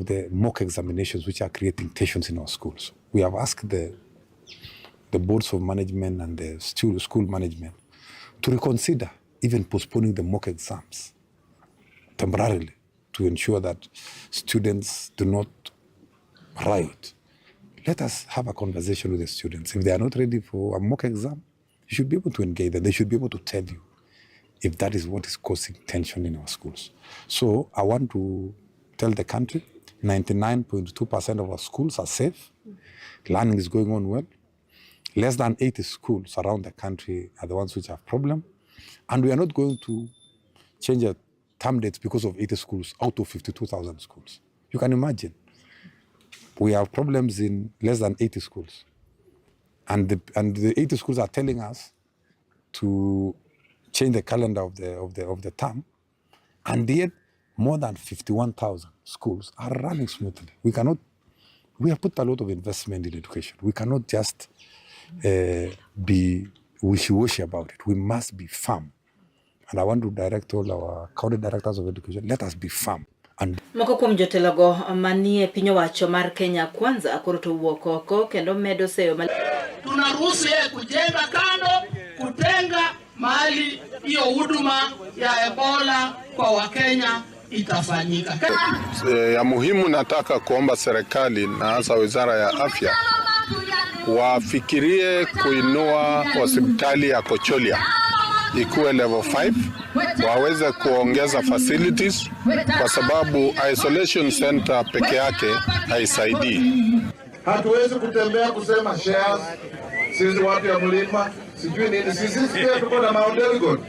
of the mock examinations which are creating tensions in our schools. We have asked the boards of management and the school management to reconsider even postponing the mock exams temporarily to ensure that students do not riot. Let us have a conversation with the students. If they are not ready for a mock exam, you should be able to engage them. They should be able to tell you if that is what is causing tension in our schools. So I want to tell the country 99.2% of our schools are safe. Learning is going on well. Less than 80 schools around the country are the ones which have problem. And we are not going to change the term dates because of 80 schools out of 52,000 schools. You can imagine. We have problems in less than 80 schools. And the 80 schools are telling us to change the calendar of the term. And yet more than 51,000 schools are running smoothly. We cannot, we have put a lot of investment in education. We cannot just be wishy-washy about it. We must be firm. And I want to direct all our county directors of education, let us be firm. And Moko kuom jotelogo manie piny owacho mar Kenya Kwanza koro to owuok oko kendo medo seyo Tunaruhusu yeye kujenga kando, kutenga mahali hiyo huduma ya Ebola kwa Wakenya itafanyika. Ya muhimu nataka kuomba serikali na hasa Wizara ya Afya wafikirie kuinua hospitali ya Kocholia ikuwe level 5, waweze kuongeza facilities kwa sababu isolation center peke yake haisaidii. Hatuwezi kutembea kusema shares, sisi watu ya mlima, sijui nini, sisi pia tuko na Mount Elgon.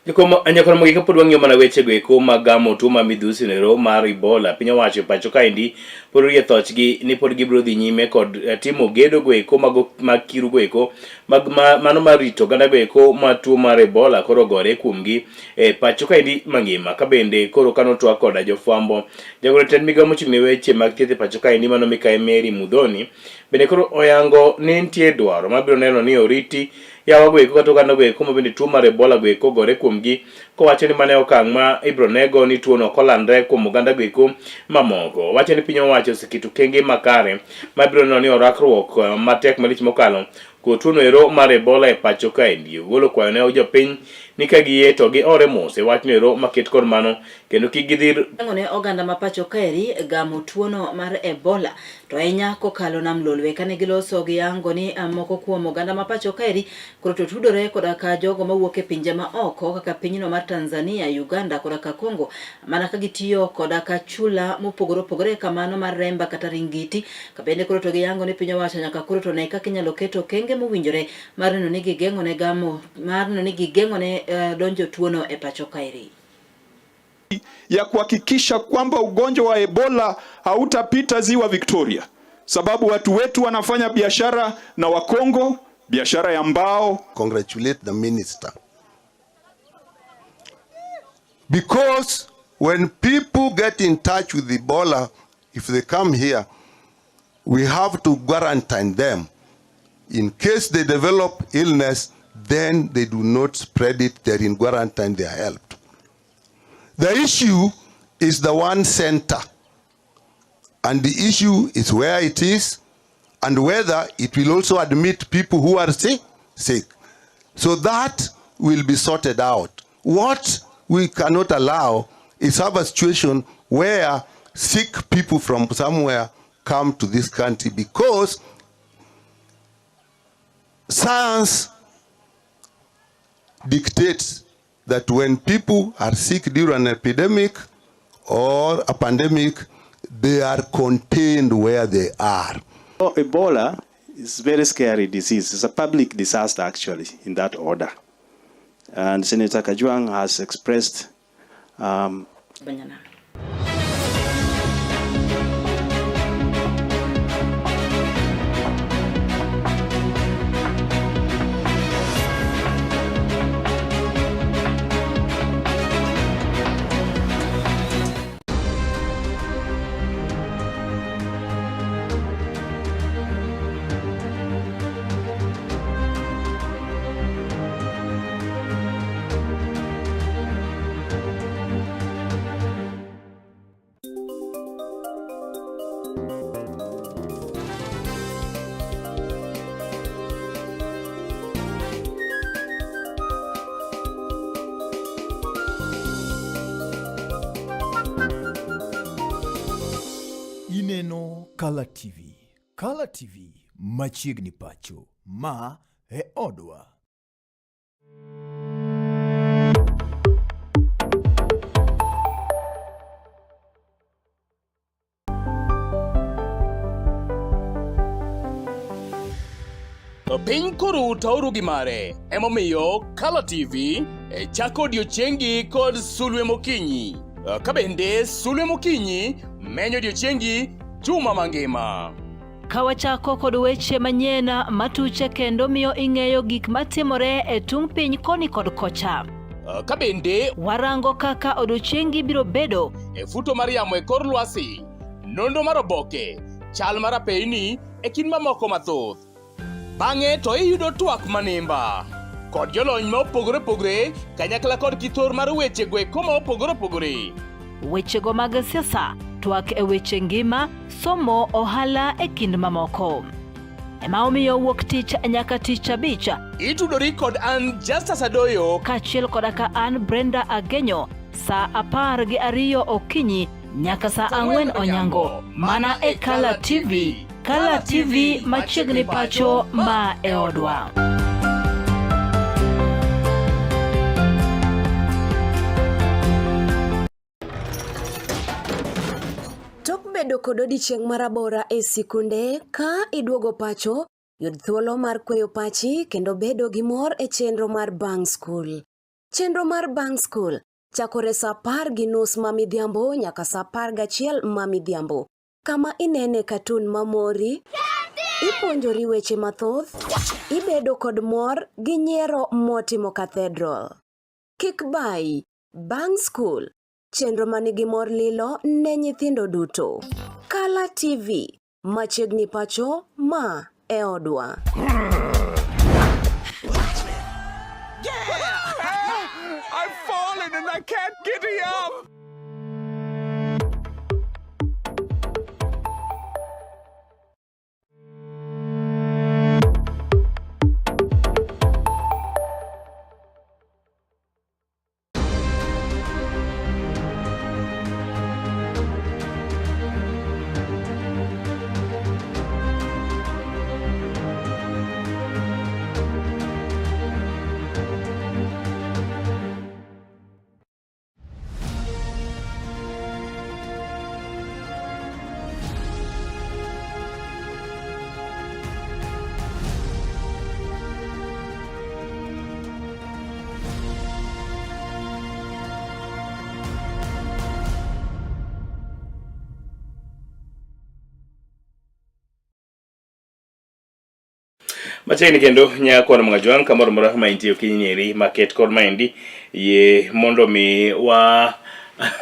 Nyakon mogik kapod wang'iyo mana wechego eko mag gamo tuo mar midhusi noero mar Ebola, piny owacho e pacho kaendi pod orie thochgi ni pod gibiro dhi nyime kod timo gedo go eko mag kiru go eko mag mano mar rito oganda go eko ma tuo mar Ebola koro ogore kuomgi e pacho kaendi mangima. Ka bende koro kano twak koda jofwambo, jagoro tend migao mochung' ne weche mag thieth e pacho kaendi mano Mikai Mary Muthoni bende koro oyango ni nitie dwaro mabiro neno ni oriti yawa go eko kata oganda go eko ma bende tuo mar Ebola go eko ogore kuomgi, kowacho ni mane okang' ma ibiro nego ni tuono ok olandre kuom oganda go eko mamoko. Owacho ni piny owacho oseketo okenge makare mabiro neno ni orakruok matek malich mokalo kod tuono ero mar Ebola e pacho kaendi. Ogolo kwayo ne jopiny ni ka giyie to giore mos e wachno ero maket kod mano kendo kik gidhir Yango ne oganda ma pacho kaeri gamo tuono mar Ebola to ahinya kokalo nam Lolwe kane giloso giyango ni moko kuom oganda ma pacho kaeri koro to tudore koda ka jogo mawuok e pinje ma oko kaka pinyno mar Tanzania, Uganda koda ka Congo mana ka gitiyo koda ka chula mopogore opogore kamano mar Remba kata Ringiti. Ka bende koro to giyango ni piny owacho nyaka koro to ne kaka inyalo keto okenge mowinjore mar neno ni gigeng'o ne gamo mar neno ni gigeng'o ne donjo tuono e pacho kaeri. Ya kuhakikisha kwamba ugonjwa wa Ebola hautapita ziwa Victoria, sababu watu wetu wanafanya biashara na Wakongo, biashara ya mbao. Congratulate the minister, because when people get in touch with Ebola, if they come here, we have to quarantine them. In case they develop illness, then they do not spread it. They're in quarantine, they are helped. The issue is the one center. And the issue is where it is and whether it will also admit people who are sick. So that will be sorted out. What we cannot allow is have a situation where sick people from somewhere come to this country, because science dictates that when people are sick during an epidemic or a pandemic, they are contained where they are. Ebola is a very scary disease. It's a public disaster, actually, in that order. And Senator Kajwang has expressed... Banyana. Kala TV. Kala TV machiegni pacho. Ma e odwa. Piny koro tauru gi mare, emomiyo Kala TV e chako odiochiengi kod sulwe mokinyi. Ka bende sulwe mokinyi menyo odiochiengi juma mangima. Ka wachako kod weche manyien matuche kendo miyo ing'eyo gik matimore e tung' piny koni kod kocha. Ka bende warango kaka odiochiengi biro bedo e futo mar yamo e kor lwasi, nonro mar oboke, chal mar apeyni e kind mamoko mathoth. Bang'e to iyudo twak manimba kod jolony ma opogore opogore kanyakla kod kithor mar weche go eko ma opogore opogore. Wechego mag siasa, twak e weche ngima, somo, ohala e kind mamoko. Ema omiyo wuok tich nyaka tich abich. Itudori kod an Justus Adoyo kaachiel koda ka an Brenda Agenyo saa 12 okinyi nyaka saa 4 onyango mana e Kala TV. Kala TV machiegni pacho ma e odwa. Tok bedo kod odiechieng' marabora e sikunde, ka iduogo pacho, yud thuolo mar kweyo pachi kendo bedo gi mor e chenro mar bang' skul. Chenro mar bang' skul chakore saa 10:30 ma midhiambo nyaka saa 11 ma midhiambo, kama inene katun mamori, ipuonjori weche mathoth, ibedo kod mor gi nyiero motimo cathedral. Kik bayi, bang' skul, chenro manigi mor lilo ne nyithindo duto. Kala TV, machiegni pacho, ma e odwa. I've fallen and I can't get up. Machiegni kendo nyakwan Mwajwang' kamoro amora ma intie okinyi nyeri maket kod maendi yie mondo mi wa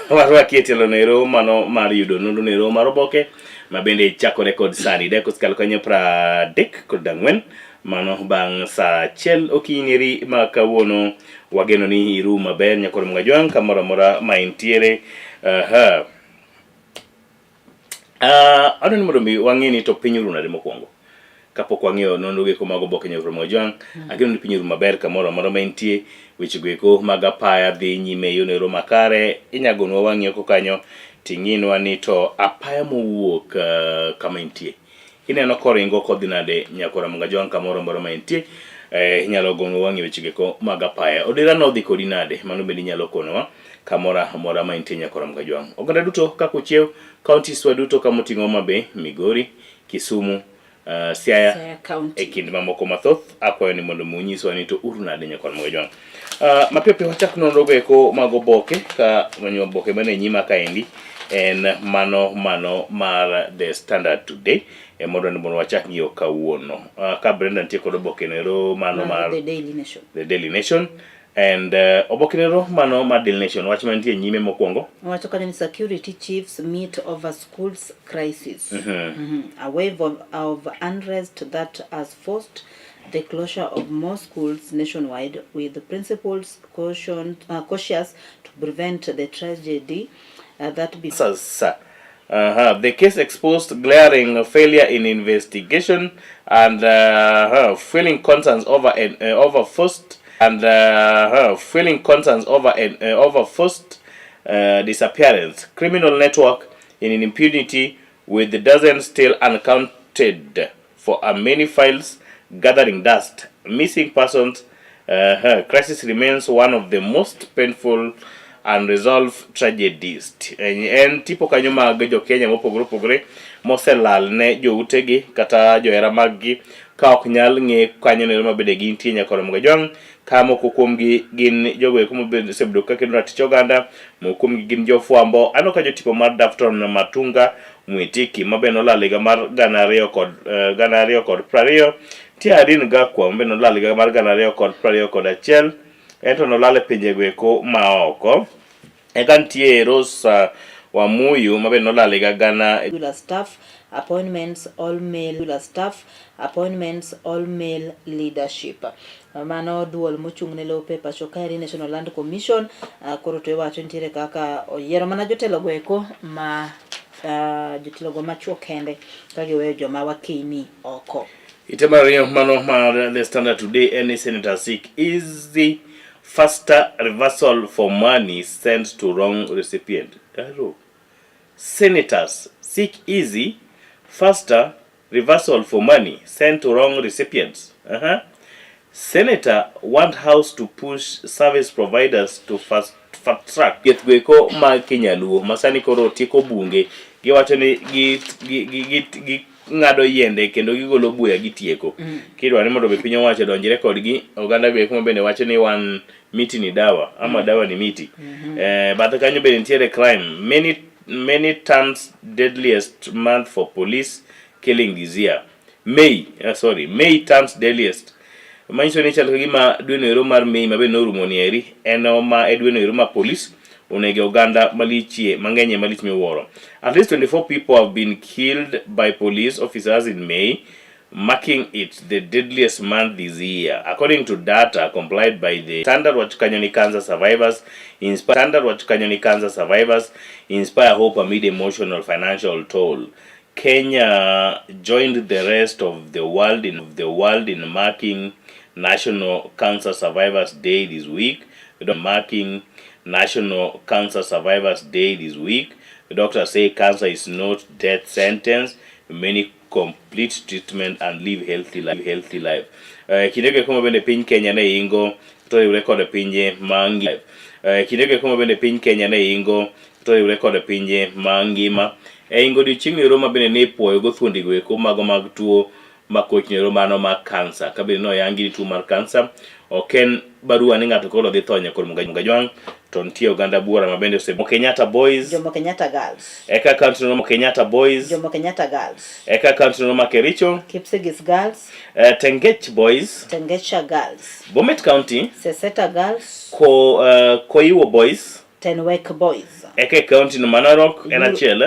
warwaki e tielo nero mano mar yudo nonro nero mar oboke ma bende chakore kod sani dakika osekalo kanyo 34 mano bang' saa 1 okinyi nyeri ma kawuono wageno ni irum maber nyakwar Mwajwang' kamoro amora ma intiere. Aha. Adwa ni mondo mi wang'e ni to piny oru nade mokwongo kapok wang'iyo nonro goeko mag oboke nyaka from Ojwang. Ageno ni piny oru maber kamoro amora ma intie. Weche goeko mag apaya dhi nyime e yono ero makare. Inyagonwa wang'i oko kanyo ting'inwa ni to apaya mowuok kama intie ineno koringo kodhi nade nyakora Mungajwang' kamoro amora ma intie. Inyalo gonwa wang'i weche goeko mag apaya. Odera nodhi kodi nade? Mano bende inyalo konowa kamoro amora ma intie nyakora Mungajwang'. Oganda duto kaka uchiew, counties wa duto kama oting'o Homa Bay, Migori, Kisumu, Siaya, Siaya County. e kind mamoko mathoth. Akwayo ni mondo munyiswa ni to uru nade nyakora Mungajwang'. Mapiyo piyo wachak nonro go eko mag oboke ka manyo oboke mane nyima kaendi en mano mano mar The Standard Today ema odwa ni mondo wachak ng'iyo kawuono. Ka Brenda nitie kod oboke no ero mano mar The Daily Nation. The Daily Nation and oboke no ero mano mar Daily Nation wach mantie nyime mokwongo Wacho kanyo ni security chiefs meet over schools crisis. A wave of unrest that has forced the closure of more schools nationwide, with the principals cautious to prevent the tragedy that be Sasa. The case exposed glaring failure in investigation and feeling concerns over an over first and feeling concerns over an over first disappearance. Criminal network in impunity with the dozens still uncounted for a many files gathering dust. Missing persons crisis remains one of the most painful unresolved tragedies. En tipo kanyo mag jo Kenya mopogore opogore moselal ne joutegi kata johera maggi ka ok nyal ng'e kanyo nero mabende gintie nyaka Ramogi Ajwang' ka moko kuomgi gin jogo eko mosebedo ka kedo ratich oganda, moko kuomgi gin jofwambo. Aneno ka jotipo mar Dafton Matunga Mwitiki ma be nolal higa mar 2020, nitie Irene Gakwa ma be nolal higa mar 2021, ento nolal e pinjego eko ma oko. Eka nitie Rose Wamuyu ma be nolal higa gana Regular staff appointments all male regular staff appointments all male leadership. Mano duol mochung' ne lope pacho kaeri National Land Commission koro to iwacho nitiere kaka oyiero mana jotelo go eko ma jotelo go machuo kende ka giweyo joma wakeyni oko. Ite mar ariyo mano mar The Standard Today en ni Senator seek easy faster reversal for money sent to wrong recipient. Ero. Senators seek easy faster reversal for money sent to wrong recipients. Senator want House to push service providers to fast, fast track. Thieth go eko mag Kinyaluo ma sani koro tieko bunge giwacho ni gi gi gi gi, gi ng'ado yiende kendo gigolo buya gitieko. Kidwa ni mondo be piny owacho odonjre kodgi, oganda go eko ma bende wacho ni wan miti ni dawa ama dawa ni miti. Bathe kanyo bende nitiere crime. Many many turns deadliest month for police killing this year. May, sorry, May turns deadliest. Manyiso ni chal ka gima dweno ero mar May ma bende norumo ni eri en ma e dweno ero ma police onego oganda malichie mang'eny malich miwuoro. At least 24 people have been killed by police officers in May, marking it the deadliest month this year. According to data compiled by the Standard wach kanyo ni cancer survivors inspire Standard wach kanyo ni cancer survivors inspire hope amid emotional financial toll. Kenya joined the rest of the world in marking National Cancer Survivors Day this week. Marking National Cancer Survivors Day this week. The doctors say cancer is not death sentence. Many complete treatment and live healthy life. Healthy life. Kindego eko ma bende piny Kenya ne ingo to riwre kod pinje mangima. Kindego eko ma bende piny Kenya ne ingo to riwre kod pinje mangima. E ingo odiochieng' ero ma bende ne ipuoyo go thuondigo eko mago mag tuo makochni ero mano mar kansa. Ka bende noyangi ni tuo mar kansa ok en barua ni ng'ato koro dhi tho nyakor Mugajwang' to nitie oganda buora ma bende ose Kenyatta Boys, Jomo Kenyatta Girls, eka county no Kenyatta Boys, Jomo Kenyatta Girls, eka county no ma Kericho, Kipsigis Girls, Tengech Boys, Tengecha Girls, Bomet County, Seseta Girls, Koiwo Boys, Tenwek Boys, eka county no ma Narok en achiel,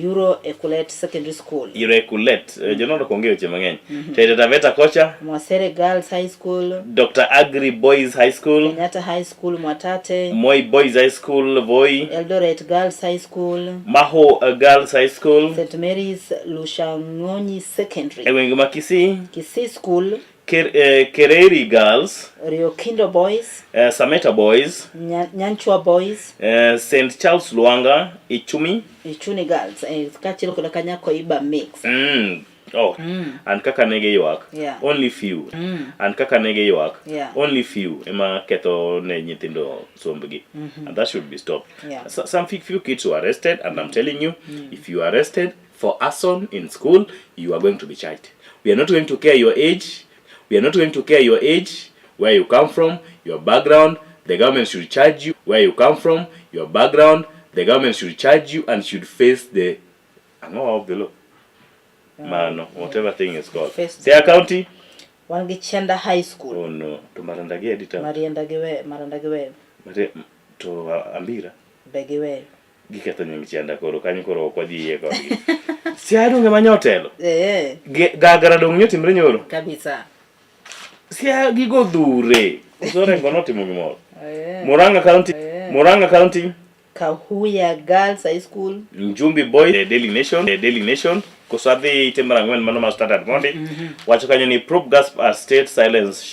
Euro Ekulet Secondary School, Euro Ekulet, jonono ok onge weche mang'eny. Taita Taveta kocha, Mwasere Girls High School, Dr. Agri Boys High School, Kenyatta High School Mwatate, Moi Boys High School Voi, Eldoret Girls High School, Maho Girls High School, St Mary's Lushang'onyi Secondary, e gwenge ma Kisii, Kisii School, Kereri Girls, Riokindo Boys, Sameta Boys, Nyanchwa Boys, St Charles Luanga, Ichumi, Ichuni Girls, kaachiel kod Kanyakoiba Mix. Oh, and kaka ne giywak, only few. And kaka ne giywak, only few ema ketho ne nyithindo sombgi. And that should be stopped. So, some few kids were arrested, and I'm telling you, if you are arrested for arson in school, you are going to be charged. We are not going to care your age. We are not going to care your age, where you come from, your background. The government should charge you where you come from, your background. The government should charge you and should face the of the law. Mano, whatever thing is called. Siaya County. Wan gi Chenda High School. Oh no, to Maranda gi editor. Marienda gi we, Maranda gi we. Mare, to Ambira. Be gi we. Giketho nying Chenda koro kanyo koro ok wadhi yie kodgi. Siaya donge manya otelo. Gagara dong' nyotimre nyoro. Kabisa. Siaya gigo dhure. Koso Orengo notimo gimoro. Murang'a County. Murang'a County. Kahuya Girls High School, Njumbi Boys, The Daily Nation, The Daily Nation, koso adhi ite mar ang'wen mano mar Standard mondi. Wacho kanyo ni probe gasp at state silence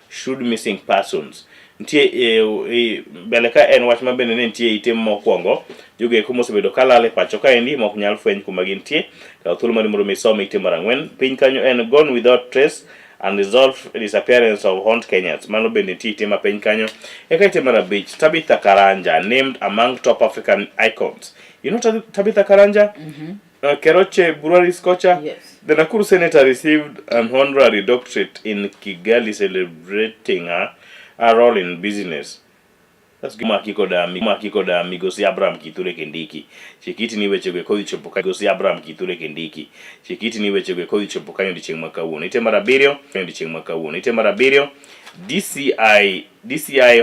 should missing persons. Nitie e, e, mbele ka en wach ma bende ne nitie ite mokwongo jogo eko mosebedo ka lal e pacho kaendi ma ok nyal fweny kuma gintie. Kaw thuolo mari mondo mi isom ite mar ang'wen. Piny kanyo en gone without trace unresolved disappearance of haunt Kenyans. Mano bende nitie ite ma piny kanyo. Eka ite mar abich, Tabitha Karanja named among top African icons. You know Tabitha Karanja? Mm -hmm. Keroche Breweries kocha. Yes. The Nakuru senator received an honorary doctorate in Kigali celebrating her, her role in business. That's good. Maki koda maki koda migosi Abraham Kithure Kindiki. Chikiti ni weche go kodhi chopo ka migosi Abraham Kithure Kindiki. Chikiti ni weche go kodhi chopo kanyo odiechieng' ma kawuono. Ite mar abiriyo, odiechieng' ma kawuono. Ite mar abiriyo DCI DCI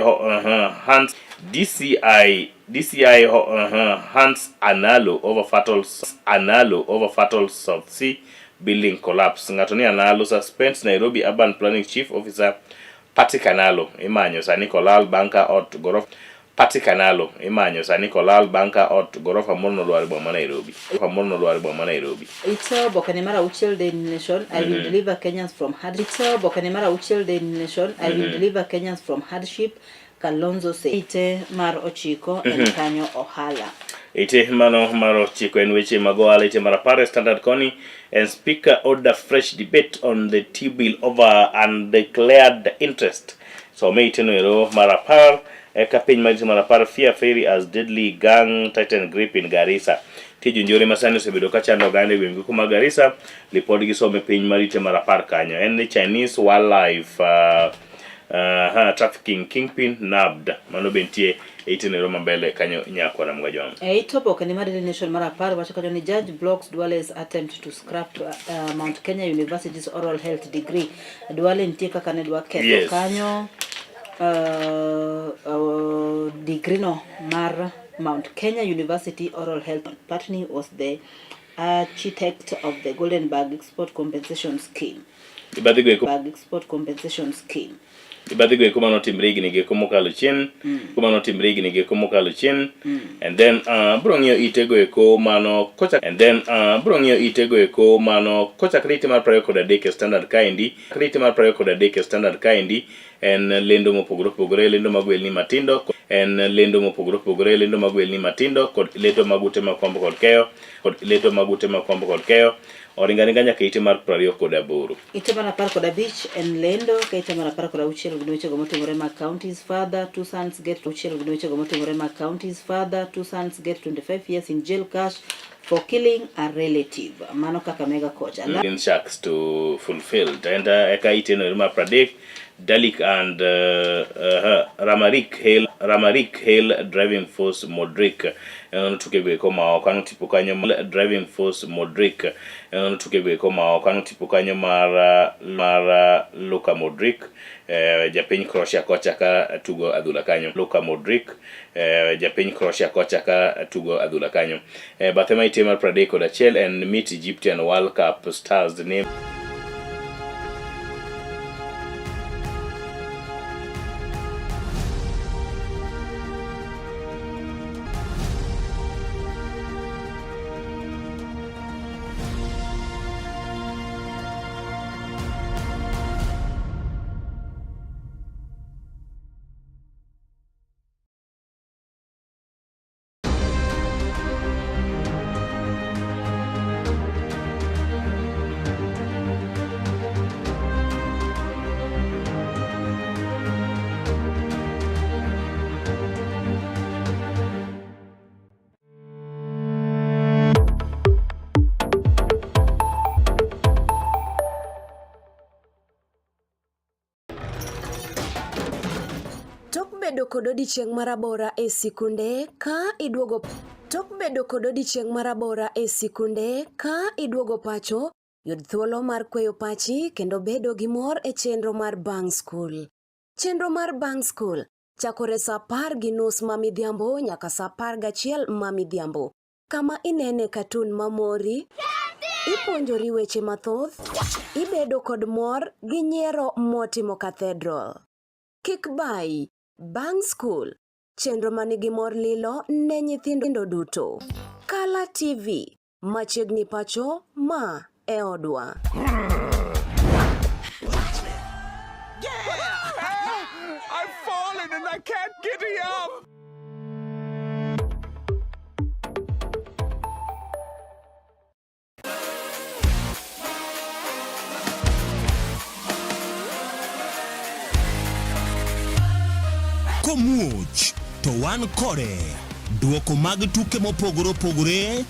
Hans DCI DCI Hans Analo over fatal Analo over fatal South Sea building collapse. Ng'ato ni Analo suspends Nairobi Urban Planning Chief Officer Patrick Analo imanyo sani kolal bang' ka ot gorofa Patrick Analo imanyo sani kolal bang' ka ot gorofa moro nolwar e boma ma Nairobi. Gorofa moro nolwar e boma ma Nairobi. Ite oboke ne mar auchiel Daily Nation, I will deliver Kenyans from hardship. Ite oboke ne mar auchiel Daily Nation, I will deliver Kenyans from hardship. Kalonzo says. Ite mar ochiko en kanyo ohala. Ite mano mar ochiko en weche mag ohala. Ite mar apar e Standard koni en Speaker order fresh debate on the T bill over undeclared interest. Some ite no ero mar apar eka piny mar ite mar apar fear ferry as deadly gang tighten grip in Garissa. Nitie jonjore ma sani osebedo ka chando oganda e gwenge ma Garissa, lipodgi some piny mar ite mar apar kanyo. En ni Chinese wildlife trafficking kingpin nabbed. Mano be nitie e ite nero mambele kanyo nyakwara Mgajwang'. E it oboke ne mar Daily Nation mar apar wacho kanyo ni judge blocks Duale's attempt to scrap Mount Kenya University's oral health degree. Duale nitie kaka ne dwa ketho kanyo degree no mar Mount Kenya University Oral Health. Patni was the architect of the Golden Bag Export Compensation Scheme. Mibadhi go Bag Export Compensation Scheme. Mibadhi go eko manotimre higni go eko mokalo chien, manotimre higni go eko mokalo chien. And then bro ng'iyo ite go eko mano kocha and then bro ng'iyo ite go eko mano kochakre ite mar 23 e Standard kaendi, ite mar 23 e Standard kaendi en lendo mopogore opogore, lendo mag welni matindo, en lendo mopogore opogore, lendo mag welni matindo kod lendo mag ute mag kwambo kod keyo, kod lendo mag ute mag kwambo kod keyo. Oringa ringa nyaka ite mar 28. Ite mar 15 en lendo, ka ite mar 16 gin wechego motimore mag counties. Father, two sons get auchiel gin wechego motimore mag counties. Father, two sons get 25 years in jail cash for killing a relative. Mano Kakamega kocha. Green Sharks to fulfill. And eka ite no mar 30 Dalik and Ramarik Hail Ramarik Hail Driving Force Modric en tuke go eko ma oko ano tipo kanyo Driving Force Modric en tuke go eko ma oko ano tipo kanyo mar mar Luka Modric japiny Croatia kocha ka tugo adhula kanyo Luka Modric japiny Croatia kocha ka tugo adhula kanyo bathe ma ite mar 31 en Meet Egyptian World Cup Stars name Tok bedo kod odiechieng' marabora e sikunde ka iduogo Tok bedo kod odiechieng' marabora e sikunde ka iduogo pacho, yud thuolo mar kweyo pachi kendo bedo gi mor e chenro mar bang' skul. Chenro mar bang' skul chakore saa apar gi nus ma midhiambo nyaka saa apar gachiel ma midhiambo, kama inene katun mamori, ipuonjori weche mathoth, ibedo kod mor gi nyiero motimo cathedral. Kik bayi, bang' skul, chenro manigi mor lilo ne nyithindo duto. Kala TV, machiegni pacho, ma e odwa. Yeah! I've fallen and I can't giddy up. Komuoch to wan kode. Duoko mag tuke mopogore opogore,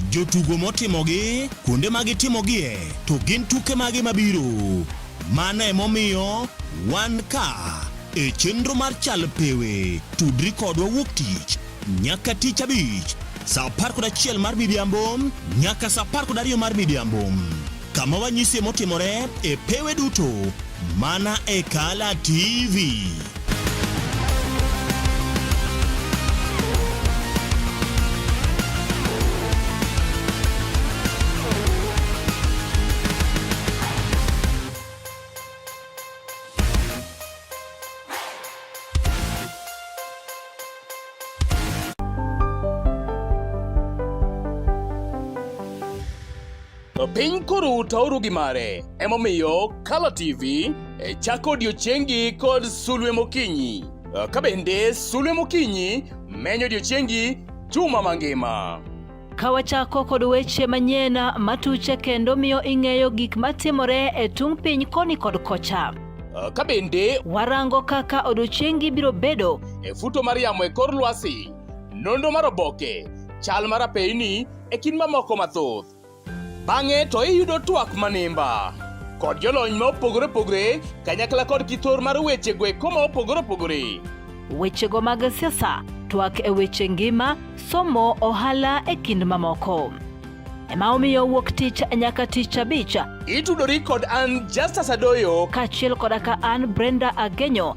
jotugo motimogi, kuonde ma gitimogie, to gin tuke mage mabiro. Mano emomiyo wan ka e chenro mar Chal Pewe. Tudri kodwa wuok tich nyaka tich abich saa 11 mar midhiambo nyaka saa 12 mar midhiambo kama wanyisie motimore e pewe duto mana e Kala TV. To piny koro taoru gi mare. Emomiyo Kala TV e chako odiechiengi kod sulwe mokinyi. Ka bende sulwe mokinyi menyo odiechiengi juma mangima. Ka wachako kod weche manyien matuche kendo miyo ing'eyo gik matimore e tung' piny koni kod kocha. Ka bende warango kaka odiechiengi biro bedo e futo mar yamo e kor lwasi, nonro mar oboke, chal mar apeyni e kind mamoko mathoth. Bang'e to iyudo twak manimba kod jolony ma opogore opogore kanyakla kod kithor mar weche go eko ma opogore opogore. Wechego mag siasa, twak e weche ngima, somo, ohala e kind mamoko. Ema omiyo wuok tich nyaka tich abich. Itudori kod an Justus Adoyo kaachiel koda ka an Brenda Agenyo.